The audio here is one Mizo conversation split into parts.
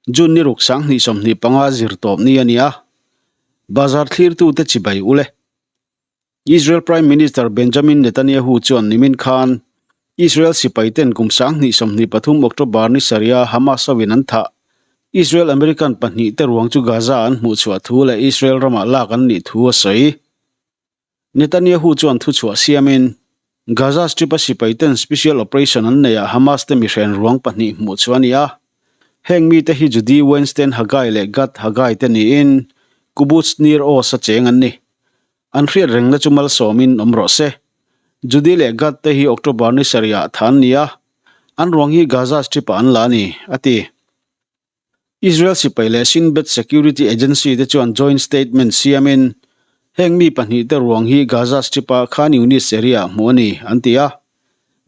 June ni ruk 2025 zirtawp ni a ni a, bazar thlirtute chibai ule. Israel Prime Minister Benjamin Netanyahu chuan nimin khan Israel sipaiten kum 2023 October ni sarih a Hamas hovin an thah Israel-American pahnihte ruang chu Gaza an hmuhchhuah thu leh Israel ramah lak an nih thu a sawi. Netanyahu chuan thuchhuah siamin, Gaza Strip-a sipaiten special operation an neihah Hamas te mihren ruang pahnih hmuh chu a ni a. Heng mite hi Judi Weinstein Hagai leh Gad Hagai te niin Kibbutz Nir Oz a cheng an ni. An hriat rengna chu malsawmin awm rawh se. Judi leh Gad te hi October ni sarihah tha an ni a, an ruang hi Gaza Strip-ah an la a ni, a ti. Israel sipai leh Shin Bet Security Agency te chuan joint statement siamin heng mi pahnihte ruang hi Gaza Strip-a Khan Younis area-ah hmuh a ni, an ti a.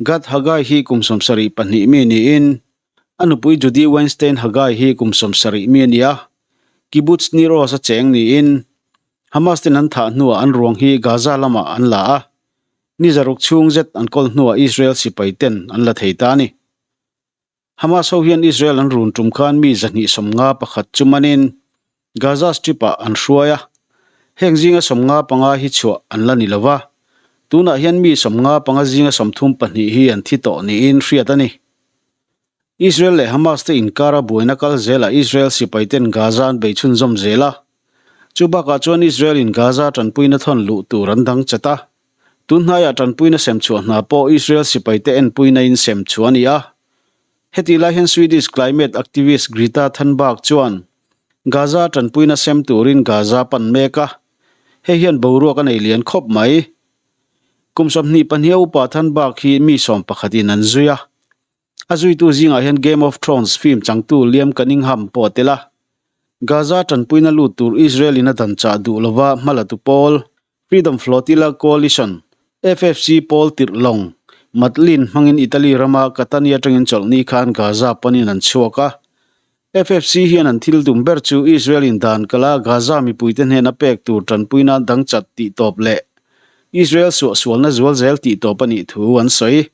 Gad Hagai hi kum 72 mi niin a nupui Judi Weinstein Hagai hi kum 70 mi a ni a. Kibbutz Nir Oz a cheng niin Hamas ten an thah hnuah an ruang hi Gaza lamah an la a, ni zaruk chhung zet an kawl hnuah Israel sipai ten an la thei ta a ni. Hamas ho hian Israel an run tum khan mi 151 chu manin Gaza Strip-ah an hruai a, heng zinga 55 hi chhuah an la ni lo va, tunah hian mi 55 zinga 34 hi an thi tawh niin hriat a ni. Israel leh Hamas te inkara buaina kal zelah Israel sipaiten Gaza an bei chhunzawm zel a, chu bakah chuan Israel-in Gaza tanpuina thawn luh tur an dang chat a, Tun hnaiah tanpuina sem chhuah hna pawh Israel sipaite enpuina in sem chhuah a ni a. Hetih lai hian Swedish climate activist Greta Thunberg chuan Gaza tanpuina sem turin Gaza pan mek a, hei hian boruak a nei lian khawp mai. Kum 22 a upa Thunberg hi mi sawmpakhatin an zui a. A zuitu zingah hian Game of Thrones film changtu Liam Cunningham pawh a tel a. Gaza tanpuina lut tur Israel-in a dan chah duh lova hmalatu pawl Freedom Flotilla Coalition, FFC, pawl tirh lawng, Madleen hmangin Italy rama Catania atangin chawlhni khan Gaza panin an chhuak a. FFC hian an thil tum ber chu Israel-in dan kala Gaza mipuite hnena pek tur tanpuina dang chat tih tawp leh Israel suahsualna zual zel tih tawp a nih thu an sawi.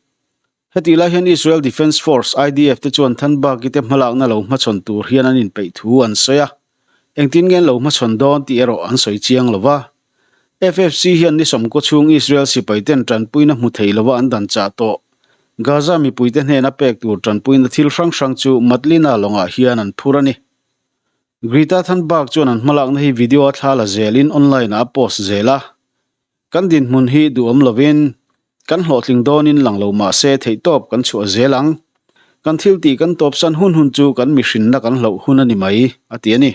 Hetih lai hian Israel Defence Force, IDF, te chuan Thanbagi te hmalakna lo hmachhawn tur hian an inpeih thu an sawi a. Engtin nge an lo hmachhawn dawn tih erawh an sawi chiang lo va. FFC hian ni sawmkaw chhung Israel sipaiten tanpuina hmu thei lova an dan chah tawh. Gaza mipuite hnena pek tur tanpuina thil hrang hrang chu Madlina lawngah hian an phur a ni. Greta Thunberg chuan an hmalakna hi video a thla la zelin online-ah a post zel a. Kan dinhmun hi duhawm lovin, kan hlawhtling dawnin lang lo mah se theihtawp kan chhuah zel ang. Kan thil tih kan tawpsan hun hun chu kan mihrinna kan hlauh hun a ni mai, a ti a ni.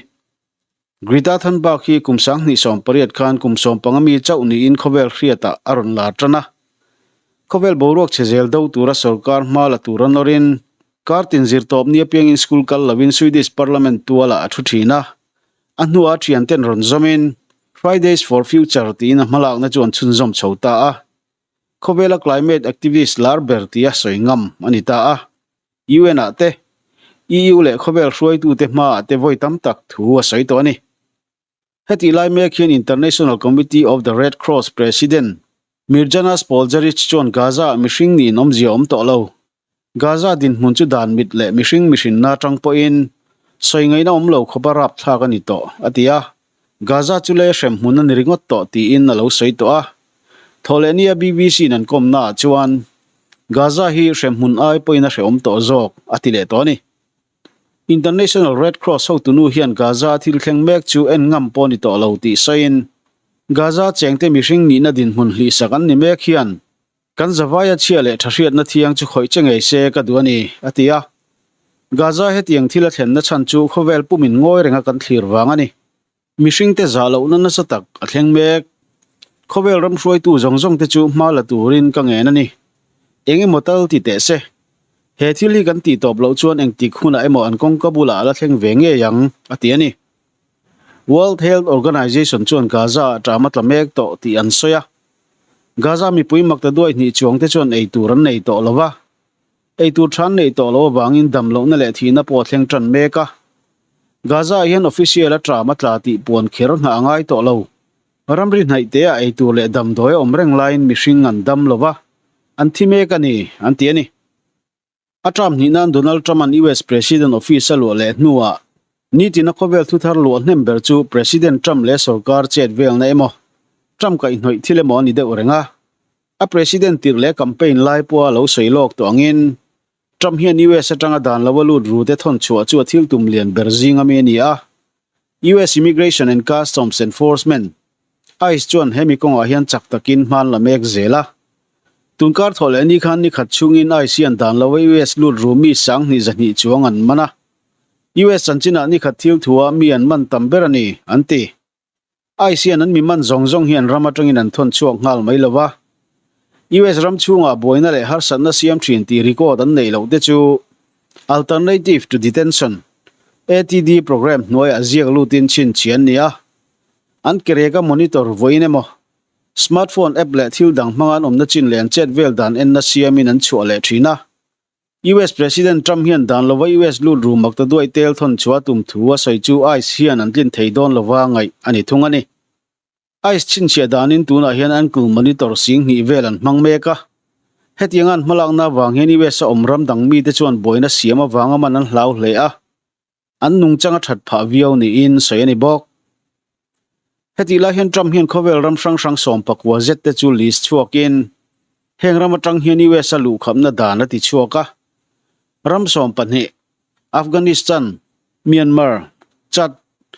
Greta Thunberg hi kum 2018 khan kum 15 mi chauh niin khawvel hriatah a rawn lar tan a. Khawvel boruak chhe zel do tura sorkar hma la tura nawrin, kar tin zirtawp ni apiangin school kal lovin Swedish Parliament tualah a thu thin a. A hnuah thianten rawn zawmin Fridays for Future tiin a hmalakna chu an chhunzawm chho ta a. Khawvela climate activist lar ber tia sawi ngam a ni ta a. UN-ah te, EU leh khawvel hruaitute hmaah te vawi tam tak thu a sawi tawh a ni. Hetih lai mek hian International Committee of the Red Cross President Mirjana Spoljaric chuan Gaza-ah mihring niin awmzia awm tawh lo. Gaza dinhmun chu dan mit leh mihring mihrinna atang pawhin sawi ngaihna awm lo khawpa rapthlak a ni tawh, a ti a. Gaza chu lei hrem hmun a ni ringawt tawh tiin a lo sawi tawh a. Thawhlehnia BBC-in an kawmnaah chuan Gaza hi hrem hmun ai pawhin a hrehawm tawh zawk, a ti leh tawh a ni. International Red Cross hotunu hian Gaza thil thleng mek chu en ngam pawh ni tawh lo tih sawiin, Gaza chengte mihring nihna dinhmun hlihsak an ni mek hian kan zavaia chhia leh tha hriatna thiang chu khawih che ngei se ka duh a ni, a ti a. Gaza hetiang thil a thlenna chhan chu khawvel pumin ngawi renga kan thlir vang a ni. Mihringte zah lohna nasa tak a thleng mek. Khawvel ram hruaitu zawng zawng te chu hma la turin ka ngen a ni. Eng emaw tal ti teh se. He thil hi kan tih tawp loh chuan engtik hunah emaw an kawngka bulah a la thleng ve ngei ang, a ti a ni. World Health Organization chuan Gaza ah ṭam a tla mek tawh tih an sawi a. Gaza mipui makta duai hnih chuang te chuan ei tur an nei tawh lo va. Eitur tha an neih tawh loh avangin dam lohna leh thihna pawh a thleng tan mek a. Gaza-ah hian official a tram a tla tih puan kher nghah a ngai tawh lo. Ramri hnaihte-ah eitur leh damdawi a awm reng laiin mihring an dam lo va, an thi mek a ni, an ti a ni. A tram hnih nan Donald Trump-a'n US President office a luah leh hnuah. Nitina khawvel thuthar luah hnem ber chu President Trump leh sorkar chet velna emaw, Trump kaihhnawih thil emaw a ni deuh reng a. A President tirh leh campaign lai pawha lo sawi lawk tawh angin, Trump hian US atanga dan lo a lut ru te thawn chhuah chu a thil tum lian ber zing ami a ni a. US Immigration and Customs Enforcement, ice, chuan hemi kawngah hian chak takin hman la mek zel a. Tunkar thawh leh ni khan ni khat chhungin ice hian dan lo a US lut ru mi 2000 200 chuang an man a. US chanchinah ni khat thil thua mi an man tam ber a ni, an ti. Ice hian an mi man zawng zawng hi an ram atangin an thawn chhuak nghal mai lo va. US ram chhungah buaina leh harsatna siam thin tih record an neih loh te chu Alternative to Detention, ATD, program hnuaiah ziak lutin chhinchhi an ni a. An kereka monitor vawiin emaw, smartphone app leh thil dang hmanga an awmna chin leh an chet vel dan enna siamin an chhuah leh thin a. US President Trump hian dan lova US lut ru makta duai tel thawn chhuah tum thu a sawi chu ice hian an tlin thei dawn lova ngaih a ni thung a ni. Ice chhinchhiah danin tunah hian ankle monitor sing hnih vel an hmang mek a. Hetianga an hmalakna avang hian US a awm ram dang mite chuan buaina siam avanga man an hlau hle a. An nungchang a that phah viau niin sawi a ni bawk. Hetih lai hian Trump hian khawvel ram hrang hrang 19 zet te chu list chhuakin heng ram atang hian US a luhkhapna dan a ti chhuak a. Ram 12, Afghanistan, Myanmar, Chad,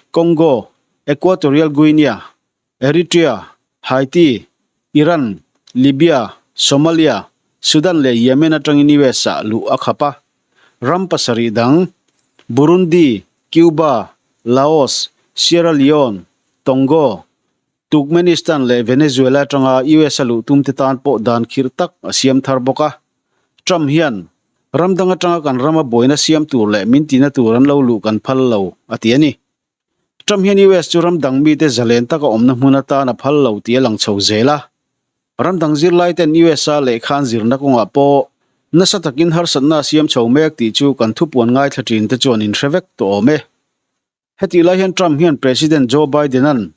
Congo, Equatorial Guinea, Eritrea, Haiti, Iran, Libya, Somalia, Sudan leh Yemen atangin US-ah luh a khap a. Ram pasarih dang, Burundi, Cuba, Laos, Sierra Leone, Tongo, Turkmenistan leh Venezuela atanga US-a luh tumte tan pawh dan khirh tak a siam thar bawk a. Trump hian, Ram dang atanga kan rama buaina siam tur leh min tina tur an lo luh kan phal lo, a ti a ni. Trump hian US chu ram dang mite zalen taka awmna hmun atan a phal lo tih a lang chho zel a. Ram dang zirlai ten US-a lehkhan zirna kawngah pawh nasa takin harsatna a siam chho mek tih chu kan thupuan ngaithla thin te chuan in hre vek tawh awm e. Hetih lai hian Trump hian President Joe Biden-a'n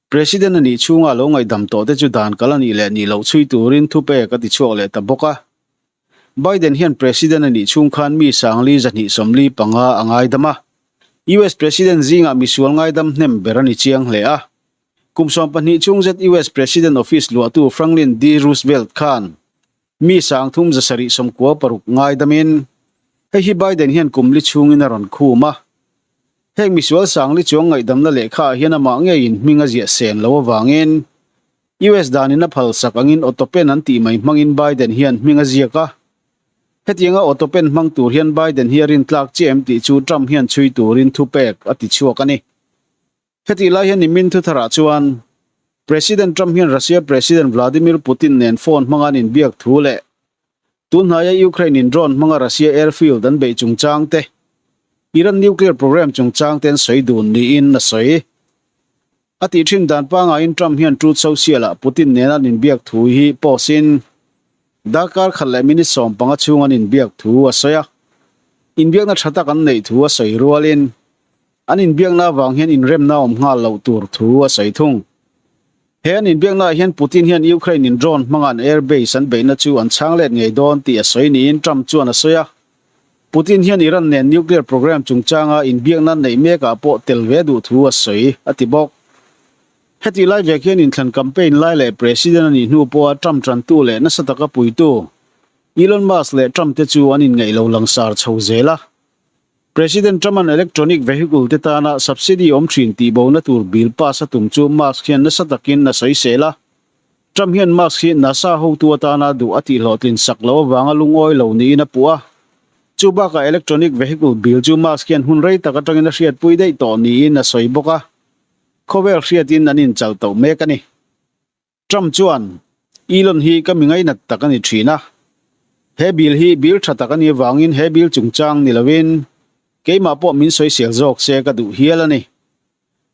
President a nih chhunga lo ngaihdam tawh te chu dan kal a nih leh nih loh chhui turin thupek a ti chhuak leh ta bawk a. Biden hian President a nih chhung khan mi 40 245 a ngaidam a. US President zingah misual ngaidam hnem ber a ni chiang hle a. Kum 12 chhung zet US President Office luahtu Franklin D. Roosevelt khan mi 3796 ngaidamin hei hi Biden hian kum li chhungin a rawn khum a. Heng misual 40 chuang ngaihdamna lehkhaah hian amah ngeiin hming a ziah sen lo avangin US danin a phalsak angin autopen an tih mai hmangin Biden hian hming a ziak a. Hetianga autopen hmang tur hian Biden hi a rintlak chiah em tih chu Trump hian chhui turin thupek a ti chhuak a ni. Hetih lai hian nimin thutharah chuan President Trump hian Russia President Vladimir Putin nen phone hmanga an inbiak thu leh tunhnaia Ukraine in drone hmanga Russia airfield an beih chungchang te, Iran nuclear program chungchang te an sawi dun niin a sawi. A tih thin dan pangaiin Trump hian Truth Social-ah Putin nena an inbiak thu hi post-in darkar khat leh minute 15 chhung an inbiak thu a sawi a. Inbiakna tha tak an neih thu a sawi rualin an inbiakna avang hian inremna awm nghal loh tur thu a sawi thung. He an inbiaknaah hian Putin hian Ukraine-in drone hmanga an air base an beihna chu an chhang let ngei dawn tih a sawi niin Trump chuan a sawi a. Putin hian Iran nen nuclear program chungchanga inbiakna neih mekah pawh tel ve duh thu a sawi, a ti bawk. Hetih lai vek hian inthlan campaign lai leh president a nih hnu pawha Trump tantu leh nasa taka puitu Elon Musk leh Trump te chu an inngeih lo langsar chho zel a. President Trump-a'n electronic vehicle te tana subsidy awm thin tih bona tur bill pass a tum chu Musk hian nasa takin a sawisel a. Trump hian Musk hi NASA hotu atana duh a tihhlawhtlin sak loh avanga lungawi lo niin a puh a. Chu bakah electronic vehicle bill chu Musk hian hun rei tak atangin a hriatpui daih tawh niin a sawi bawk a. Khawvel hriatin an inchal tawh mek a ni. Trump chuan, Elon hi ka mi ngainat tak a ni thin a. He bill hi bill tha tak a nih avangin he bill chungchang ni lovin keimah pawh min sawisel zawk se ka duh hial a ni.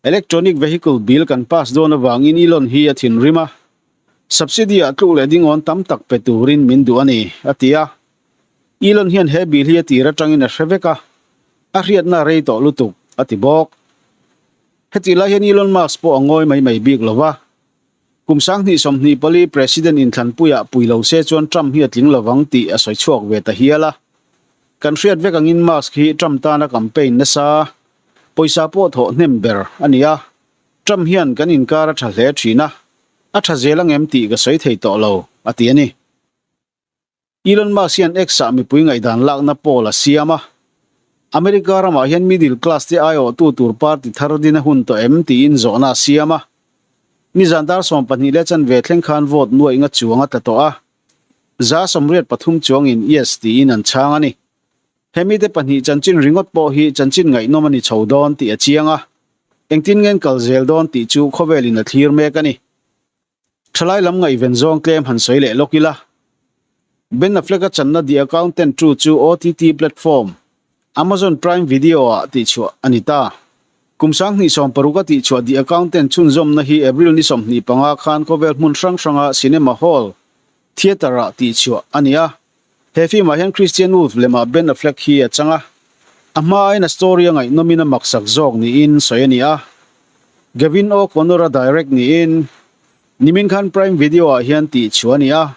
Electronic vehicle bill kan pass dawn avangin Elon hi a thinrim a, subsidy ah tluk leh dingawn tam tak pe turin min duh a ni, a ti a. Elon hian he bill hi a tir atangin a hre vek a, a hriatna a rei tawh lutuk, a ti bawk. Hetih lai hian Elon Musk pawh a ngawi mai mai bik lo va, kum 2024 President inthlanpuiah pui lo se chuan Trump hi a tling lovang tih a sawi chhuak ve ta hial a. Kan hriat vek angin Musk hi Trump tana campaign nasa. Pawisa pawh thawh hnem ber a ni a, Trump hian kan inkar a tha hle thin a, a tha zel angem tih ka sawi thei tawh lo, a ti a ni. Elon Musk hian X-ah mipui ngaihdan lakna poll a siam a, America ramah hian middle class te aiawhtu tur party thar din a hun tawh em tiin zawhna a siam a. Nizan dar 12 leh chanve thleng khan vote nuaih nga chuang a tla tawh a, 83 chuangin yes tiin an chhang a ni. He mite pahnih chanchin ringawt pawh hi chanchin ngaihnawm a ni chho dawn tih a chiang a, engtin ngen kal zel dawn tih chu khawvelin a thlir mek a ni. Thalai lam ngaihven zawng tlem han sawi leh lawk ila. Ben Affleck-a channa The Accountant 2 chu OTT platform Amazon Prime Video-ah tihchhuah a ni ta. Kum 2016 a tihchhuah The Accountant chhunzawmna hi April ni 25 khan khawvel hmun hrang hranga cinema hall, theatre-ah tihchhuah a ni a. He film-ah hian Christian Wolff lemah Ben Affleck hi a chang a, a hma aiin a story a ngaihnawmin a maksak zawk niin sawi a ni a. Gavin O'Connor-a direct niin nimin khan Prime Video-ah hian tihchhuah a ni a,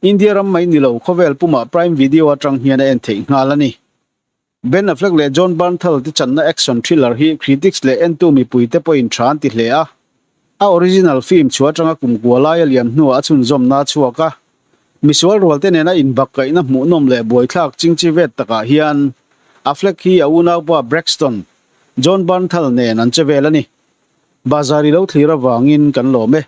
India ram mai ni lo khawvel pumah Prime Video atang hian a en theih nghal a ni. Ben Affleck leh Jon Bernthal te channa action thriller hi critics leh entu mipuite pawhin tha an ti hle a. A original film chhuah atanga kum kua lai a liam hnuah a chhunzawmna a chhuak a. Misual rualte nena inbakkaihna hmuhnawm leh buaithlak chingchi vet takah hian Affleck hi a unaupa Braxton, Jon Bernthal nen an che vel a ni. Bazar i lo thlir avangin kan lawm e.